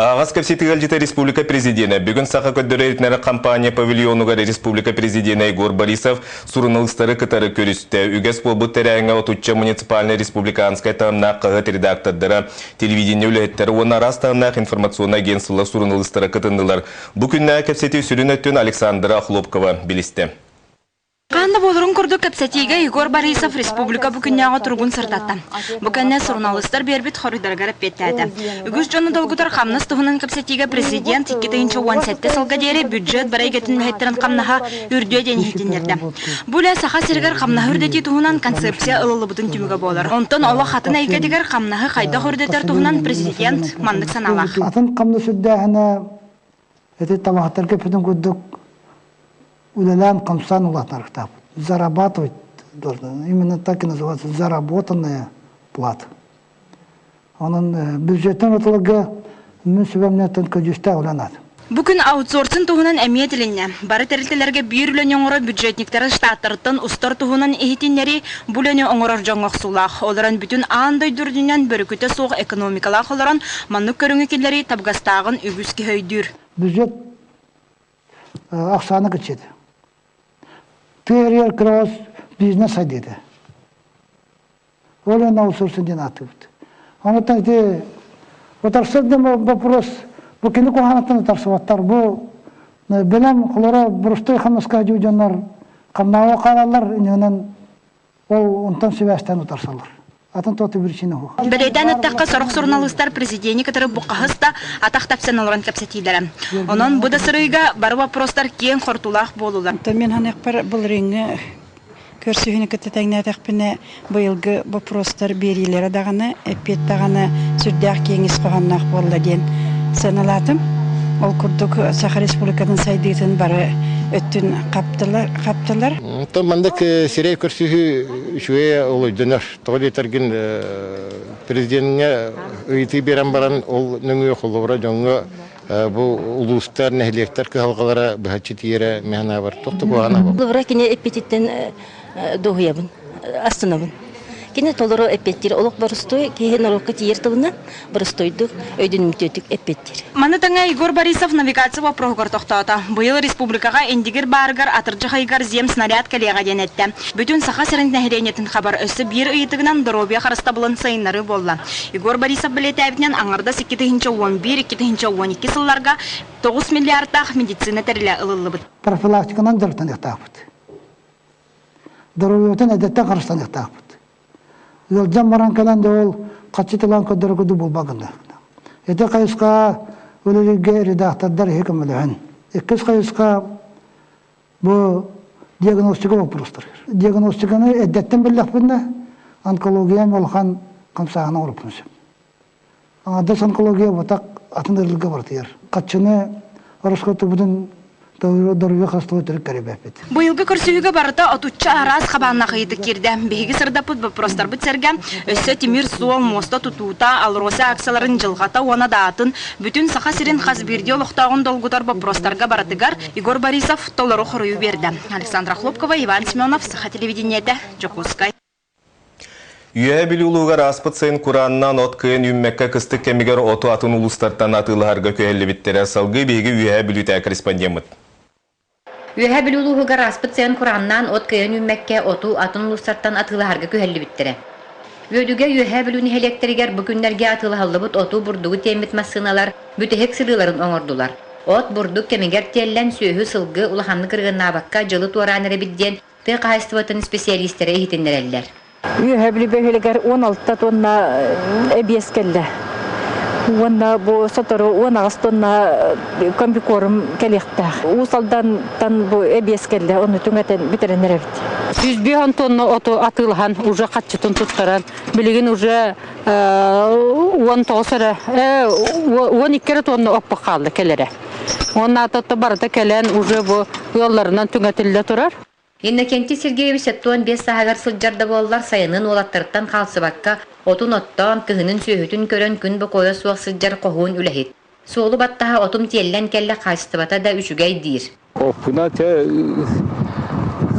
Аҕас кэпсэтии ыалдьыта республика президенэ. Бүгүн Саха көрдөрөр-иһитиннэрэр компания павильонугар республика президенэ Егор Борисов суруналыыстары кытары көрүстэ. Үгэс буолбут тэрээһиҥҥэ отучча муниципальнай республиканскай таһымнаах хаһыат редактордара, телевидение үлэһиттэрэ уонна араас таһымнаах информационнай агентстволар суруналыыстара кытыннылар. Бу күннээҕи кэпсэтии сүрүн өттүн Александра Охлопкова билистэ. Ханна буоларын курдук кэпсэтиигэ Егор Борисов республика бу күннээҕи туругун сырдатта. Бу кэннэ суруналыыстар биэрбит хоруйдарыгар эппиэттээтэ. Үгүс дьону долгутар хамнас туһунан кэпсэтиигэ президент 2017 сылга диэри бюджет бары эйгэтин үлэһиттэрин хамнаһа үрдүө диэн иһитиннэрдэ. Бу үлэ Саха сиригэр хамнаһы үрдэтии туһунан концепция ылыллыбытын түмүгэ буолар. Онтон олох атын эйгэтигэр хамнаһы хайдах үрдэтэр туһунан президент маннык санаалаах. Атын хамнас үрдээһинэ ити табаһыттарга эппитин курдук үлэлээн хамсаан улаатынарыктаахпыт. Зарабатывать должны. Именно так и называется заработанная плата. Онон бюджеттан отыларга мин сүбэмнэттэн көдьүүстээх үлэ наада. Бу күн аутсорсинг туһунан эмиэ этилиннэ. Бары тэрилтэлэргэ биир үлэни оҥорор бюджетниктары штаттарыттан устар туһунан иһитиннэрии бу үлэни оҥорор дьоҥҥо охсуулаах. Олорон бүтүн аан дойду үрдүнэн бөрүкүтэ суох экономикалаах олорон маннык көрүҥү киллэрии табыгастааҕын үгүс киһи өйдүүр. Бюджет ахсаана кыччыды. Тыа кыраҕас бизнес сайдыыта. Ол эн аутсорсинг диэн ааттыыбыт. Онтон ити утарсар диэн вопрос бу кини куһаҕаныттан утарсыбаттар. Бу бэлэм холоро боростуой хамнаска дьоннор хамнааҕа хаалаллар иннинэн ол онтон сибээстээн утарсаллар. Атын туох причина суох. Бэлиэтээн эттэххэ, сорох суруналыыстар президени кытары бу хаһыс да атах тэпсэн олорон кэпсэтиилэрэ. Онон бу да сырыыга бары вопростар киэҥ хортуулаах буолулар. Мен ханыахпар былырыыҥҥы көрсүһүүнү кытта тэҥнээтэхпинэ, быйылгы боппуруостар биэриилэрэ даҕаны, эппиэт даҕаны сүрдээх киэҥ ис хоһоонноох буолла диэн сыаналаатым. Ол курдук Саха Республикатын сайдыытын бары өттүн хаптылар. хаптылар. Оттон маннык сирэй көрсүһүү үчүгэй олойдонор. Тоҕо диэтэргин президеҥҥэ ыйытыы биэрэн баран ол нөҥүө холобура дьоҥҥо бу улуустар, нэһилиэктэр кыһалҕалара быһаччы тиийэрэ мин санаабар туох да куһаҕана буолбат. Холобура кини эппититтэн дуоһуйабын, астынабын. Кини толору эппиэттиир олох боростуой киһи норуокка тиийэр тылынан боростуойдук, өйдөнүмтүөтүк эппиэттиир. Маны тэҥэ Егор Борисов навигация боппуруоһугар тохтоото. Быйыл республикаҕа Индигир баарыгар атырдьах ыйыгар земснаряд кэлиэҕэ диэн эттэ. Бүтүн Саха сирин нэһилиэнньэтин хабар өссө биир ыйытыгынан доруобуйа харыстабылын сайыннарыы буолла. Егор Борисов бэлиэтээбитинэн, аҥардас 2011-2012 сылларга 9 миллиардтаах медицина тэрилэ ылыллыбыт. Профилактиканан дьарыктаныахтаахпыт. Доруобуйатын эдэттэн харыстаныахтаахпыт. Ыалдьан баран кэлэн да ол хаччы тылан көрдөрө курдук буолбат гына. Ити хайысха үлэлииргэ редактордар иһи көмөлөһөн. Иккис хайысха бу диагностика боппуруостарыгар. Диагностиканы эрдэттэн биллэхпинэ, онкологиям улахан хамсааһына оҥорбуппун сөп. Аҥардас онкология батак атын ыарыыларга барытыгар. Хаччыны ороскуоттубутун доруобуйа харыстабыла төрүт көрүбэппит. Быйылгы көрсүһүүгэ барыта отучча араас хабааннаах ыйытык киирдэ. Биһиги сырдаппыт боппуруостарбыт сэргэ өссө тимир суол, муоста тутуута, АЛРОСА акцияларын дьылҕата уонна даатын, бүтүн Саха сирин хас биирдии олохтооҕун долгутар боппуруостарга барытыгар Егор Борисов толору хоруйу биэрдэ. Александра Хлопкова, Иван Семенов, Саха телевидениетэ, Дьокуускай. Үөһээ Бүлүү улууһугар ааспыт сайын курааннаан от кыайан үүммэккэ кыстык кэмигэр оту атын улуустартан атыылаһарга күһэллибиттэрэ. Салгыы биһиги Үөһээ Бүлүүтээҕи корреспондеммыт. Үөһээ Бүлүү улууһугар ааспыт сайын курааннаан от кыайан үүммэккэ оту атын улуустартан атыылаһарга күһэллибиттэрэ. Үөдүгэ Үөһээ Бүлүү нэһилиэктэригэр бу күннэргэ атыылаһыллыбыт оту, бурдугу тиэммит массыыналар бүтэһик сырыыларын оҥордулар. От, бурдук кэмигэр тиэллэн, сүөһү, сылгы улаханнык ырыганнаабакка дьылы туораан эрэбит диэн тыа хаһаайыстыбатын исписэлиистэрэ иһитиннэрэллэр. Үөһээ Бүлүү бөһүөлэгэр 16 тонна эбиэс кэллэ. Уонна бу сотору 18 тонна комбикорм кэлиэхтээх. Уус Алдантан бу эбиэс кэллэ, ону түҥэтэн бүтэрэн эрэбит. 105 тонна оту атыылаһан уже хаччытын туттаран, билигин уже 19 эрэ, 12 эрэ тонна оппут хаалла кэлэрэ. Уонна барыта кэлэн уже бу ыалларынан түҥэтиллэ турар. Иннокентий Сергеевич 75 сааһыгар сылдьар да буоллар, сайынын уолаттарыттан хаалсыбакка, отун оттоон, кыһынын сүөһүтүн көрөн күн бокуойа суох сылдьар хоһуун үлэһит. Суолу баттаһа отум тиэллэн кэллэ хаачыстыбата да үчүгэй диир. Оппуна те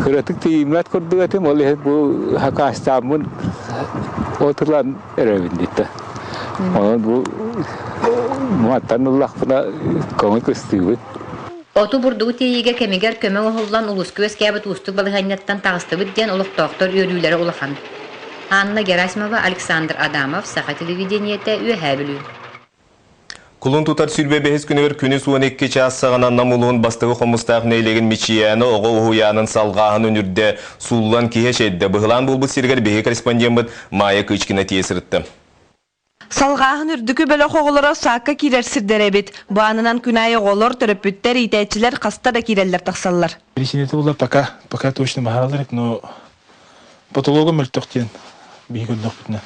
кыратык тиийиммэт курдук этим, ол иһин бу хакаастааммын отулан эрэбин диттэ. Онон бу муаттан ыллахпына көҥүл кыстыыбын. Оту бурдугу тиэйиигэ кэмигэр көмө оҥоһуллан улууска үөскээбит уустук балаһыанньаттан таҕыстыбыт диэн олохтоохтор үөрүүлэрэ улахан. Анна Герасимова, Александр Адамов, Саха телевидениетэ, Үөһээ Бүлүү. Кулун тутар 25 күнүгэр күнүс 12 чаас саҕана Нам улууһун бастакы хомустаах нэһилиэгин Мичийээнэ оҕо уһуйаанын салҕааһын үнүрдэ сууллан киһи эчэйдэ. Быһылаан буолбут сиригэр биһиги корреспондеммыт Майя Кычкина тиийэ сырытта. Салҕааһын үрдүкү бөлөх оҕолоро саакка киирэр сирдэрэ эбит. Бу аанынан күн аайы оҕолор, төрөппүттэр, иитээччилэр хаста да киирэллэр тахсаллар. Причината буолла пока, пока точно баһааралар, но потолога мөлтөх диэн биһи көрдөхпүтүнэ.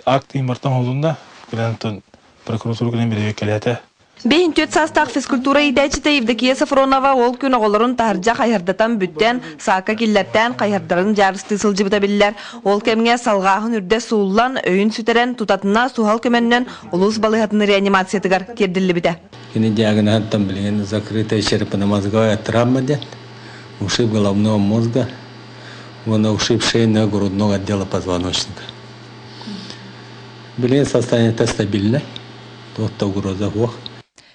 Акт имартан оҥоһулунна, кэлэн прокуратура кэлэн бэрэбиэркэлээтэ. Бэйин түөрт саастаах физкультура иитээччитэ Евдокия Софронова ол күн оҕолорун таһырдьа хайыһардатан бүттэн, саакка киллэртээн хайыһардарын дьаарыстыы сылдьыбыта биллэр. Ол кэмҥэ салҕааһын үрдэ сууллан, өйүн сүтэрэн, тутатына суһал көмөннөн улуус балыыһатын реанимациятыгар тиэрдиллибитэ. Кини диагноһыттан билигин закрытая черепно-мозговая травма диэн, ушиб головного мозга уонна ушиб шейно-грудного отдела позвоночника. Билигин состояниета стабильнай, туох да угроза суох.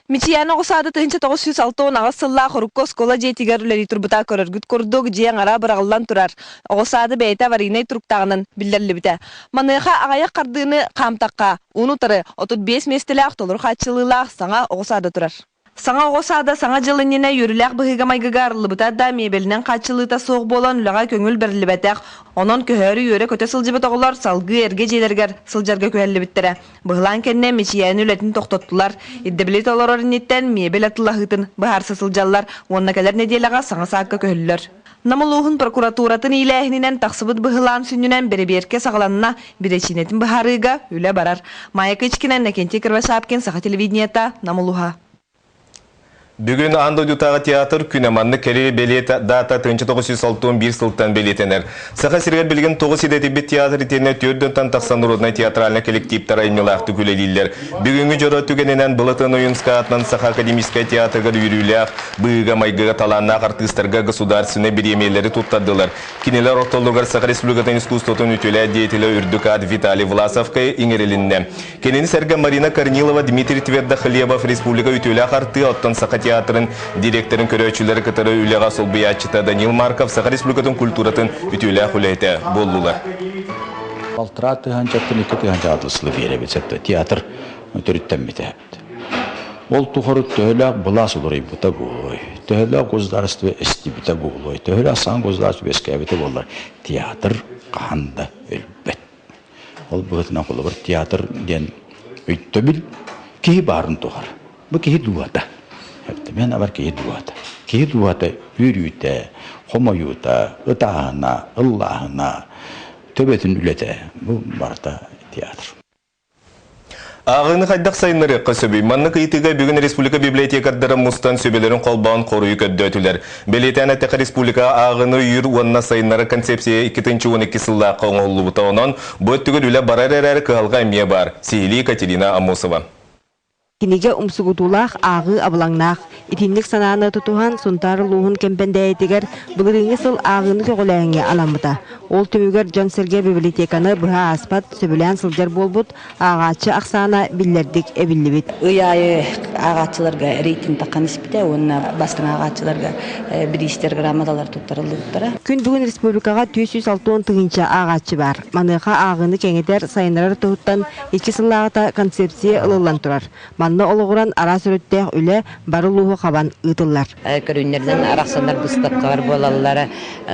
Мичийээн оҕо саада 1968 сыллаах урукку оскуола дьиэтигэр үлэлии турбута көрөргүт курдук, дьиэ аҥара быраҕыллан турар. Оҕо саада бэйэтэ аварийнай туруктааҕынан биллэриллибитэ. Маныаха аҕыйах хардыыны хаамтахха, ууну утары 35 миэстэлээх толору хааччылыылаах саҥа оҕо саада турар. Саҥа оҕо саада Саҥа дьыл иннинэ үөрүүлээх быһыыга-майгыга арыллыбыта да, миэбэлинэн хааччыллыыта суох буолан үлэҕэ көҥүл бэриллибэтэх. Онон көһөөрү үөрэ-көтө сылдьыбыт оҕолор салгыы эргэ дьиэлэригэр сылдьарга күһэллибиттэрэ. Быһылаан кэннэ Мичийээни үлэтин тохтоттулар. Ирдэбили толорор инниттэн миэбэл атыылаһыытын быһаарса сылдьаллар уонна кэлэр нэдиэлэҕэ саҥа саакка көһөллөр. Нам улууһун прокуратуратын иилээһининэн тахсыбыт быһылаан сүнньүнэн бэрэбиэркэ саҕаланна, биричиинэтин быһаарыыга үлэ барар. Майя Кычкина, Иннокентий Кривошапкин, Саха телевидениета, Нам улууһа. Бүгүн аан дойдутааҕы театр күнэ маннык кэрии бэлиэ дата 1961 сылтан бэлиэтэнэр. Саха сиригэр билигин тоҕус идэтийбит театр итиэннэ түөрт дьонтон тахсан народнай театральнай коллективтар айымньылаахтык үлэлииллэр. Бүгүҥҥү дьоро түгэнинэн Былатын Ойуунскай аатынан Саха академическай театрыгар үөрүүлээх быһыыга-майгыга талааннаах артыыстарга государственнай бириэмийэлэри туттардылар. Кинилэр ортолоругар Саха Республикатын искусствотын үтүөлээх деятелэ үрдүк аат Виталий Власовка иҥэрилиннэ. Кинини сэргэ Марина Корнилова, Дмитрий Твердохлебов республика үтүөлээх артыа, оттон Саха театрын директорын көрөөччүлэри кытары үлэҕэ солбуйааччыта Данил Марков Саха Республикатын культуратын үтүөлээх үлэһитэ буоллулар. Балтараа тыһаанчаттан икки тыһаанча атласлы биэрэбит сөптө театр төрүттэммитэ. Ол тухары төһөлөөх былаас уларыйбыта буолуой, төһөлөөх государство эстибитэ буолуой, төһөлөөх саҥа государство үөскээбитэ буоллар, театр хаһан да өлбөт. Ол быһыытынан холобур театр диэн өйдөбүл киһи баарын тухары. Бу киһи дууһата. Мен абар киһи дууһата. Киһи дууһата үөрүүтэ, хомойуута, ытааһына, ыллааһына, төбөтүн үлэтэ. Бу барыта театр. Ааҕыыны хайдах сайыннарыахха сөбүй? Маннык ыйытыыга бүгүн республика библиотекардара мустан сүбэлэрин холбоон хоруйу көрдөөтүлэр. Бэлиэтээн эттэххэ, республика ааҕыыны өйүүр уонна сайыннарар концепция 2012 сыллаахха оҥоһуллубута. Онон бу өттүгэр үлэ барар эрээри кыһалҕа эмиэ баар. Сиһилии Екатерина Аммосова. Кинигэ умсугутуулаах, ааҕыы абылаҥнаах. Итинник санааны тутуһан Сунтаар улууһун Кэмпэндээйитигэр былырыыҥҥы сыл ааҕыыны көҕүлээһиҥҥэ анаммыта. Ол түмүгэр дьон-сэргэ библиотеканы быһа ааспат, сөбүлээн сылдьар буолбут, ааҕааччы ахсаана биллэрдик эбиллибит. Ый аайы ааҕааччыларга рейтинг таххан испитэ уонна бастыҥ ааҕааччыларга бириистэр, грамоталар туттарыллыбыттара. Күн бүгүн республикаҕа 460 тыһыынча ааҕааччы баар. Маныаха ааҕыыны кэҥэтэр, сайыннарар туһуттан Икки сыллааҕыта концепция ылыллан турар. Манна олоҕуран араас өрүттээх үлэ бары улууһу хабан ыытыллар. Көрүҥнэринэн арахсаннар быыстапкалар буолаллар,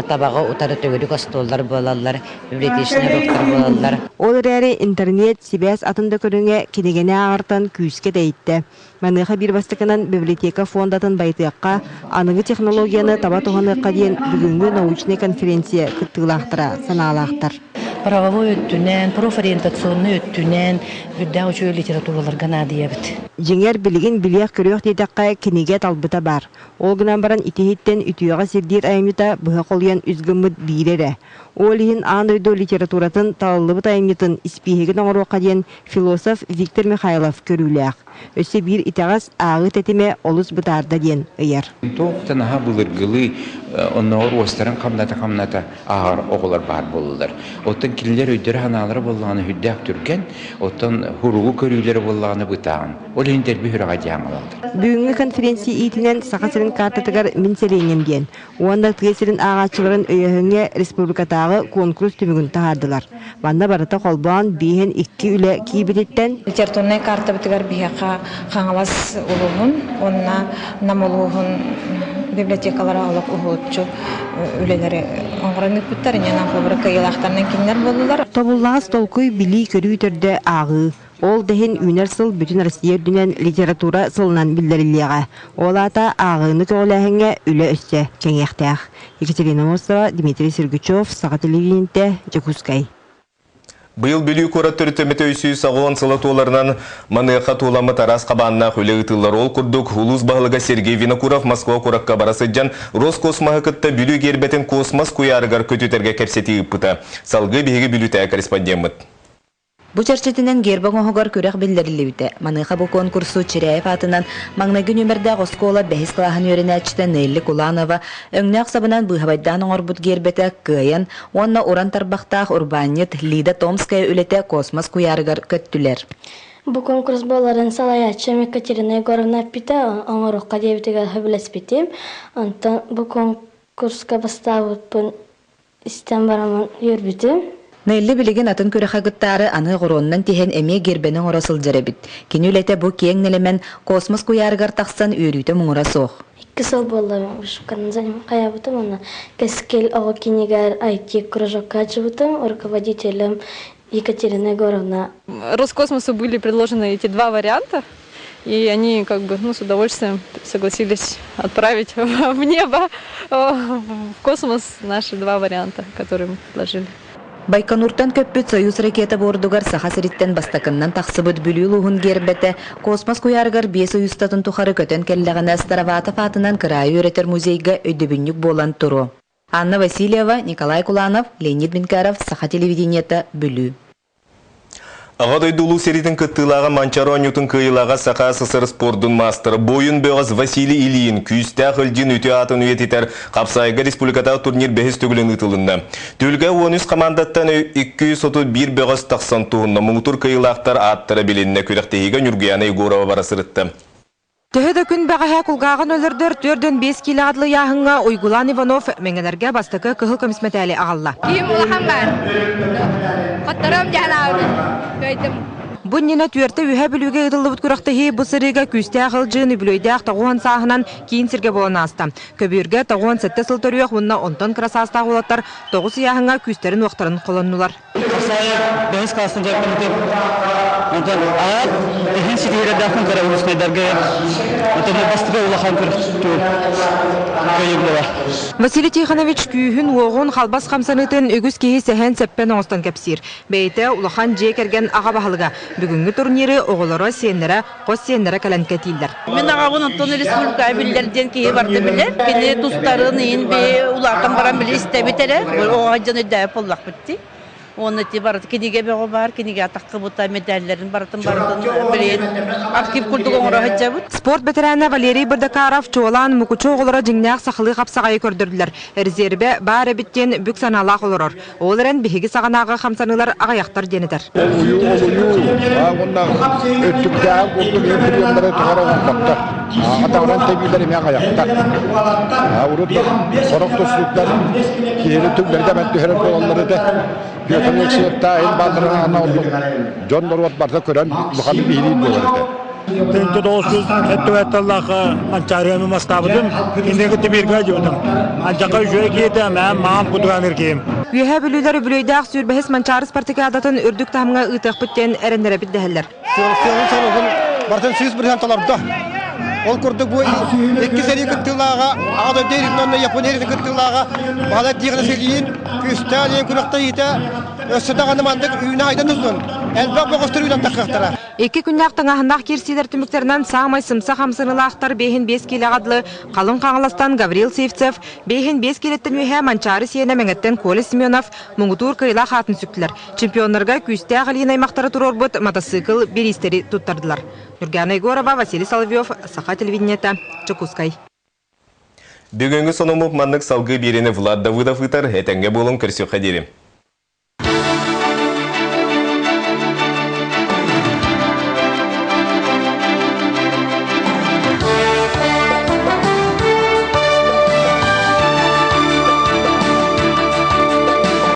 табаҕы утары төгүрүк остуоллар буолаллар, библиотечнай уроктар буолаллар. Ол эрээри интернет, сибээс атын да көрүҥэ кинигэни ааҕартан күүскэ тэйиттэ. Маныаха биир бастакынан библиотека фондатын байытыахха, аныгы технологияны таба туһаныахха диэн бүгүҥҥү научнай конференция кыттыылаахтара санаалаахтар. Правовой өттүнэн, профориентационнай өттүнэн үрдээх үчүгэй литератураларга наадыйабыт. Дьиҥэр, билигин билиэх-көрүөх диэтэххэ, кинигэ талбыта баар. Ол гынан баран ити иһиттэн үтүөҕэ сирдиир айымньыта быһа холуйан үс гыммыт биирэ эрэ. Ол иһин аан дойду литературатын талыллыбыт айымньытын испииһэгин оҥоруохха диэн философ Виктор Михайлов көрүүлээх. Өссө биир итэҕэс ааҕыы тэтимэ олус бытаарда диэн ыйар. Туох да наһаа былыргылыы Оннооҕор уостарын хамната-хамната ааҕар оҕолор баар буоллулар. Оттон кинилэр өйдөрө-санаалара буоллаҕына сүрдээх түргэн, оттон хуругу көрүүлэрэ буоллаҕына бытаан. Ол иһин дэлби сүрэҕэ дьаам ылаллар. Бүгүҥҥү конференция иитинэн Саха сирин картатыгар Мин сэлиэнньэм диэн уонна тыа сирин ааҕааччыларын өйөөһүҥҥэ республикатааҕы куонкурус түмүгүн таһаардылар. Манна барыта холбоон бииһин икки үлэ киирбититтэн Литературнай картабытыгар биһиэхэ Хаҥалас улууһун уонна Нам улууһун библиотекалара олох уһулуччу үлэлэри оҥорон ыыппыттар. Инньэ холобура кыайыылаахтарынан кинилэр буоллулар. Тобуллаҕас толкуй билии-көрүү төрдө ааҕыы. Ол да иһин үүнэр сыл бүтүн Россия үрдүнэн литература сылынан биллэриллиэҕэ. Ол аата ааҕыыны көҕүлээһиҥҥэ үлэ өссө кэҥиэхтээх. Екатерина Мосова, Дмитрий Сергучев, Саха телевидениетэ, Дьокуускай. Быйыл Бүлүү куорат төрүттэммитэ 390 сыла туоларынан маныаха тууламмыт араас хабааннаах үлэ ыытыллар. Ол курдук, улуус баһылыга Сергей Винокуров Москва куоракка бара сылдьан Роскосмоһы кытта Бүлүү гиэрбэтин космос куйаарыгар көтүтэргэ кэпсэтии ыыппыта. Салгыы биһиги Бүлүүтээҕи корреспондеммыт. Бу чэрчитинэн герба оҥоһугар күрэх биллэриллибитэ. Маныаха бу куонкурсу Чиряев аатынан маҥнайгы нүөмэрдээх оскуола бэһис кылааһын үөрэнээччитэ Нелли Куланова өҥнөөх сабынан быыһабайдаан оҥорбут гербэтэ кыайан уонна уран тарбахтаах урбаанньыт Лида Томская үлэтэ космос куйаарыгар көттүлэр. Бу конкурс буоларын салайааччым Екатерина Егоровна эппитэ, оҥоруохха диэбитигэр сөбүлэспитим. Онтон бу конкурска бастаабыппын истэн бараммын үөрбүтүм. Нелли билигин атын күрэххэ кыттаары аны оҕуруоннан тиһэн эмиэ гербэни оҥоро сылдьар эбит. Кини үлэтэ бу киэҥ нэлэмэн космос куйаарыгар тахсан үөрүүтэ муҥура суох. Икки сыл буолла вышивканы хайаабытым уонна Кэскил оҕо кинигэр IT кружокка ачыбытым, руководителем Екатерина Егоровна. Роскосмосу были предложены эти два варианта, и они как бы ну, с удовольствием согласились отправить в небо, в космос наши два варианта, которые мы предложили. Байконуртан көппүт Союз ракета бордугар Саха сириттэн бастакыннан тахсыбыт Бүлүү улууһун гербэтэ космос куйаарыгар биэс ый устатын тухары көтөн кэллэҕинэ Староватов аатынан кыраайы үөрэтэр музейга өйдөбүнньүк буолан туруо. Анна Васильева, Николай Куланов, Леонид Минкаров, Саха телевидениета, Бүлүү. Аҕа дойду улуу сэриитин кыттыылааҕа Манчаары оонньуутун кыайыылааҕа Саха СССР спордун маастара буойун бөҕөс Василий Ильин күүстээх Ылдьыын үтүө аатын үйэтитэр Хапсаайга республикатааҕы турнир бэһис төгүлүн ыытылынна. Түһүлгэ 13 хамаандаттан 231 бөҕөс тахсан туһунна. Муҥутуур кыайыылаахтар ааттара билиннэ. Күрэхтэһиигэ Ньургуйаана Егорова бара сырытта. Төһө да күн бэҕэһээ кулгааҕын өлөрдөр 4-5 киилэҕэ дылы ыйааһыҥҥа Уйгулаан Иванов Мэҥэлэргэ бастакы кыһыл көмүс мэтээли аҕалла. Киһим улахан баар. Хоттором дьаһалаабытым. Кыайдым. Бу иннинэ түөртэ үһэ Бүлүүгэ ыытыллыбыт күрэхтэһии бу сырыыга күүстээх ылдьыын үбүлүөйдээх тоҕуһан сааһынан киин сиргэ буолан ааста. Көбүөргэ тоҕуон сэттэ сыл төрүөх уонна онтон кыра саастаах уолаттар тоҕус ыйааһыҥҥа күүстэрин-уохтарын холоннулар. Бэһис класстан дьарыктаммытым. Онтон аат иһин ситиһиилэрдээхпин кыра улуснайдарга онтон бастакы улахан күрэхтүү кыайыы буолар. Василий Тихонович күүһүн-уоҕун, халбас хамсаныытын үгүс киһи сэһэн-сэппэн оҥостон кэпсиир. Бэйэтэ улахан дьиэ кэргэн аҕа баһылыга. Бүгүҥҥү турниры оҕолоро, сиэннэрэ, хос сиэннэрэ кэлэн кэтииллэр. Мин аҕабын онтон республикаҕа биллэр диэн киһи барыта билэр. Кини тустарын иһин би улаатан баран били истэбит эрэ. Оҕо дьон өйдөөбөт буоллахпыт дии. Уонна ити барыта кинигэ бөҕө баар, кинигэ атаххыбыта, медалларын барытын барытын билин архив курдук оҥоро сылдьабыт. Спорт бэтэрээнэ Валерий Бырдакаров чуолаан Мукучу оҕолоро дьиҥнээх сахалыы хапсаҕайы көрдөрдүлэр. Резервэ баар эбит диэн бүк санаалаах олорор. Ол эрэн биһиги саҕанааҕы хамсаныылар аҕыйахтар диэн этэр. Олуйуу, олуйуу, уонна өттүктээҕи курдук эр приемнары тоҕо оҥорботтор. Атаҕынан тэбиилэр эмиэ аҕыйахтар. Урут сорох тустууктар киһини түҥнэри да түһэрэр буолаллар этэ. Петр Алексеевтаа ил баалларын аана оннук дьон норуот барыта көрөн улаханнык биһириир буолар этэ. Тыынча тоҕус сэттэ Манчаарыаны мастаабытым, инники тибииргэ дьыбытым. Анчака үчүгэй киһитэ, мэм маам кутуганыыр киһим. Үөһээ Бүлүүлэр үбүлүөйдээх сүүрбэһис Манчаары спартакиадатын үрдүк таһымҥа ыытыахпыт диэн эрэннэрэбит дэһэллэр. Сыалын соругун барытын 100% толордо. Ол курдук бу икки сэрии кыттыылааҕа, Аҕа дойду уонна Япония кыттыылааҕа Баһылай Тихонович Ильин күүстээх диэн күрэхтэһиитэ өссө даҕаны маннык үүнэ-айда турдун, элбэх бөҕөстөр үүнэн таххыахтара. Икки күннээх тыҥааһыннаах киирсиилэр түмүктэринэн саамай сымса хамсаныылаахтар биэһин биэс киилэҕэ дылы Халыҥ Хаҥаластан Гаврил Сивцев, биэһин биэс киилэттэн үөһэ Манчаары сиэнэ Мэҥэттэн Коля Семенов муҥутуур кыайыылаах аатын сүктүлэр. Чемпионнарга күүстээх илиин аймахтара туруорбут матасыыкыл бириистэри туттардылар. Нюргана Егорова, Василий Соловьев, Саха телевидениета, Дьокуускай. Бүгүҥҥү сонуммут маннык салгыы биэриини Влад Давыдов ыытар, этэҥҥэ буолуҥ, көрсүөххэ диэри.